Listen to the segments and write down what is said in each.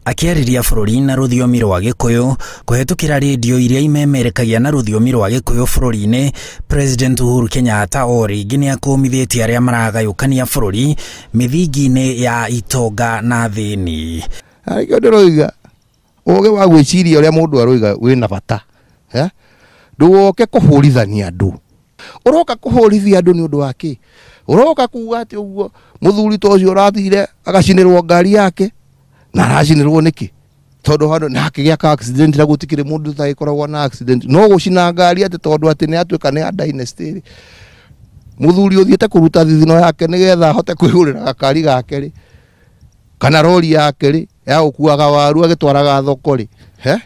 Akĩarĩria bũrũri na rũthiomi rwa Gĩkũyũ kũhetũkĩra rĩndiũ iria imemerekagia na rũthiomi rwa Gĩkũyũ bũrũri-inĩ, President Uhuru Kenyatta o rĩngĩ nĩakũmithĩtie arĩa maragayũkania bũrũri mĩthingi-inĩ ya itonga na thĩni. Nĩkĩo ndĩroiga ũgĩ wa gwĩciria ũrĩa mũndũ aroiga wĩna bata, ndũgoke kũhũrithania andũ. Ũroka kũhũrithia andũ nĩ ũndũ wa kĩ? Ũroka kuga atĩ ũguo mũthuri ta ũcio ũrathire agacinĩrwo ngari yake, na aracinĩrwo nĩkĩ? Tondũ handũ na akĩgĩa ka accident na gũtikĩrĩ mũndũ ũtagĩkoragwo na accident, no gũcina ngari atĩ tondũ atĩ nĩ atuĩka nĩ ya dynasty rĩ. Mũthuri ũthiĩte kũruta thithino yake nĩgetha ahote kwĩgũrĩra gakari gake rĩ, kana rori yake rĩ, ya gũkuaga waru agĩtwaraga thoko rĩ, he?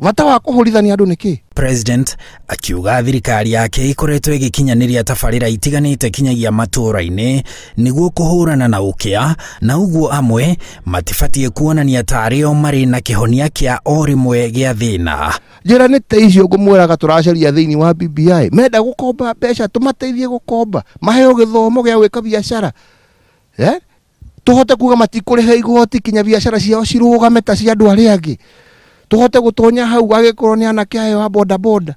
Bata wa kũhũrithania andũ nĩ kĩ? President akiuga thirikari yake ĩkoretwo ĩgĩkinyanĩria tabarĩra itiganĩte kinyagia matũũra-inĩ nĩguo kũhũrana na ũkĩa, na ũguo amwe matibatiĩ kuonania tarĩ o marĩ na kĩhonia kĩa o rĩmwe gĩa thĩna. Njĩra nĩ ta icio ngũmwĩraga tũracaria thĩinĩ wa BBI. Menda gũkomba mbeca tũmateithie gũkomba, maheo gĩthomo gĩa gwĩka biacara, tũhote kuga matikũrĩha igoti kinya biacara ciao cirũgame ta cia andũ arĩa angĩ. Tũhote gũtonya hau agĩkorwo nĩ anake ayo a boda boda,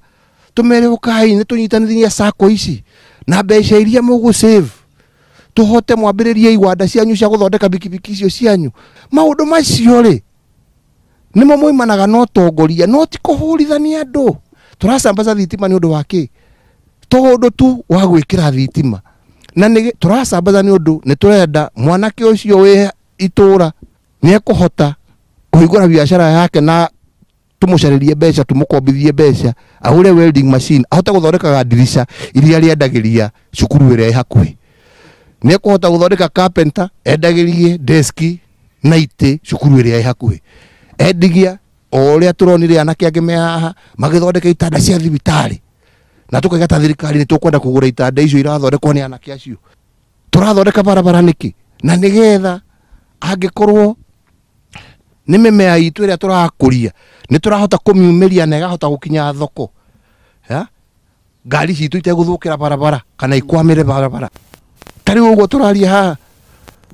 tũmere ũkai nĩ tũnyitanithie sacco ici na mbeca iria mũgũ save, tũhote mwambĩrĩrie iwanda cianyu cia gũthondeka bikibiki icio cianyu. Maũndũ macio rĩ nĩmo moimanaga na ũtongoria, no ti kũhũrithania andũ. Tũracambaca thitima nĩ ũndũ wa kĩ? Tondũ tu wa gwĩkĩra thitima, na nĩ tũracambaca nĩ ũndũ nĩ tũrenda mwanake ũcio wĩ itũra nĩ ekũhota kũhingũra biacara yake na tũmũcarĩrie mbeca, tũmũkombithie mbeca, agũre welding machine, ahote gũthondekaga ndirica iria rĩendagĩria cukuru ĩrĩa ĩ hakuhĩ. Nĩ ekũhota gũthondeka carpenter, endagĩrie deski na itĩ cukuru ĩrĩa ĩ hakuhĩ. Endigia o ũrĩa tũronire anake angĩ me haha magĩthondeka itanda cia thibitarĩ, na tũkaiga ta thirikari nĩ tũkwenda kũgũra itanda icio irathondekwo nĩ anake acio. Tũrathondeka barabara nĩkĩ? Na nĩgetha angĩkorwo nĩ mĩmera itũ ĩrĩa tũrakũria nĩ tũrahota kũmiumĩria na ĩgahota gũkinya thoko, ya? Ngari citũ itegũthũkĩra barabara kana ikwamĩre barabara. Ta rĩu ũguo tũraria haha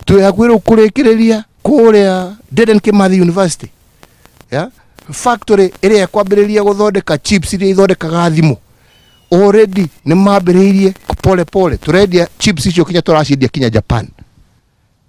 twĩ hakuhĩ rĩu kũrĩkĩrĩria kũrĩa Dedan Kimathi University, ya? Factory ĩrĩa ĩkwambĩrĩria gũthondeka chips iria ithondekaga thimũ already nĩ mambĩrĩirie pole pole. Tũrendia chips icio kinya tũraciendia kinya Japan.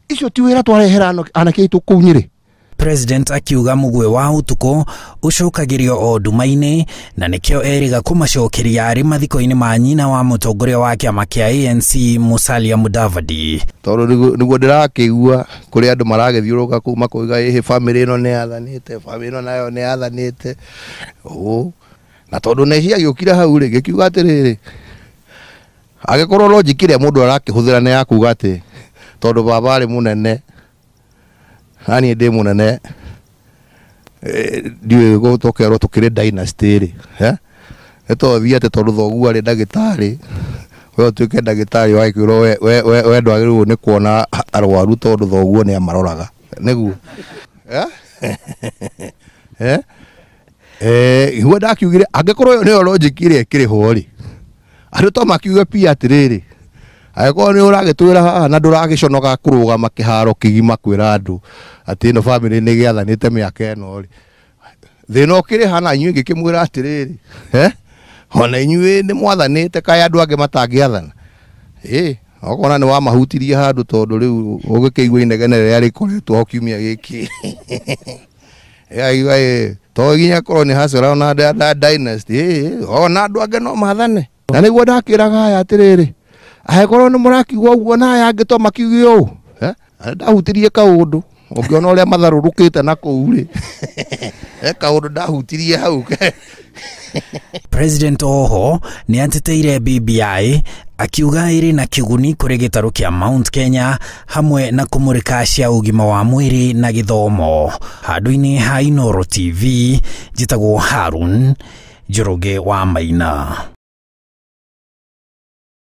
Icio ti wĩra twarehera anake aitũ kũu Nyĩrĩ. President akiuga mũgwe wa ũtukũ ũcokagĩrio o nduma-inĩ, na nĩkĩo erĩga kũmacokeria arĩ mathiko-inĩ ma nyina wa mũtongoria wa kĩama kĩa ANC Musalia Mudavadi. Tondũ nĩguo ndĩrakĩigua kũrĩ andũ maragĩthiũrũrũka kũu makoiga ĩhĩ famĩlĩ ĩno nĩ yathanĩte, famĩlĩ ĩno nayo nĩ yathanĩte. Ũũ. Na tondũ Nehia gĩũkire hau rĩ, gĩkiuga atĩrĩrĩ, angĩkorwo logic ĩrĩa mũndũ arakĩhũthĩra nĩ ya kuga atĩ tondũ baba arĩ mũnene na niĩ ndĩ mũnene, ndiũĩ gũtokerwo tũkĩrĩ dynasty rĩ, nĩ tothiĩ atĩ tondũ thoguo arĩ ndagĩtarĩ, we ũtuĩke ndagĩtarĩ wagĩkwĩrwo we ndwagĩrĩirwo nĩ kuona arwaru tondũ thoguo nĩ amaroraga. Nĩguo. Nĩguo ndakiugire angĩkorwo ĩyo nĩyo logic ĩrĩa ĩkĩrĩ ho rĩ, andũ to makiuge pia atĩrĩrĩ, angĩkorwo nĩ ũragĩtwĩra haha na ndũragĩconoka kũrũgama kĩharo kĩgima kwĩra andũ atĩ ĩno famĩlĩ nĩ ĩgĩathanĩte mĩaka ĩno rĩ, thĩna ũkĩrĩ ha na inyuĩ ngĩkĩmwĩra atĩrĩrĩ, ona inyuĩ nĩ mwathanĩte kaĩ andũ angĩ matangĩathana? Okona nĩ wamahutirie handũ tondũ rĩu ũgĩkĩigua inegene rĩrĩa rĩkoretwo ho kiumia gĩkĩ. Ĩgaigua, to nginya korwo nĩ hacora ona dynasty, ona andũ angĩ no mathane. Na nĩguo ndakĩraga aya atĩrĩrĩ, angĩkorwo nĩ mũrakiuga ũguo na aya angĩ to makiuge ũũ, ndahutirie kaũndũ, ũngĩona ũrĩa matharũrũkĩte na kũu rĩ, he kaũndũ ndahutirie hau. President oho nĩ ateteire BBI akiuga ĩrĩ na kĩguni kũrĩ gĩtarũ kĩa Mount Kenya hamwe na kũmũrĩka cia ũgima wa mwĩrĩ na gĩthomo. Handũ-inĩ ha Inooro TV, njĩtagwo Harun Njoroge wa Maina.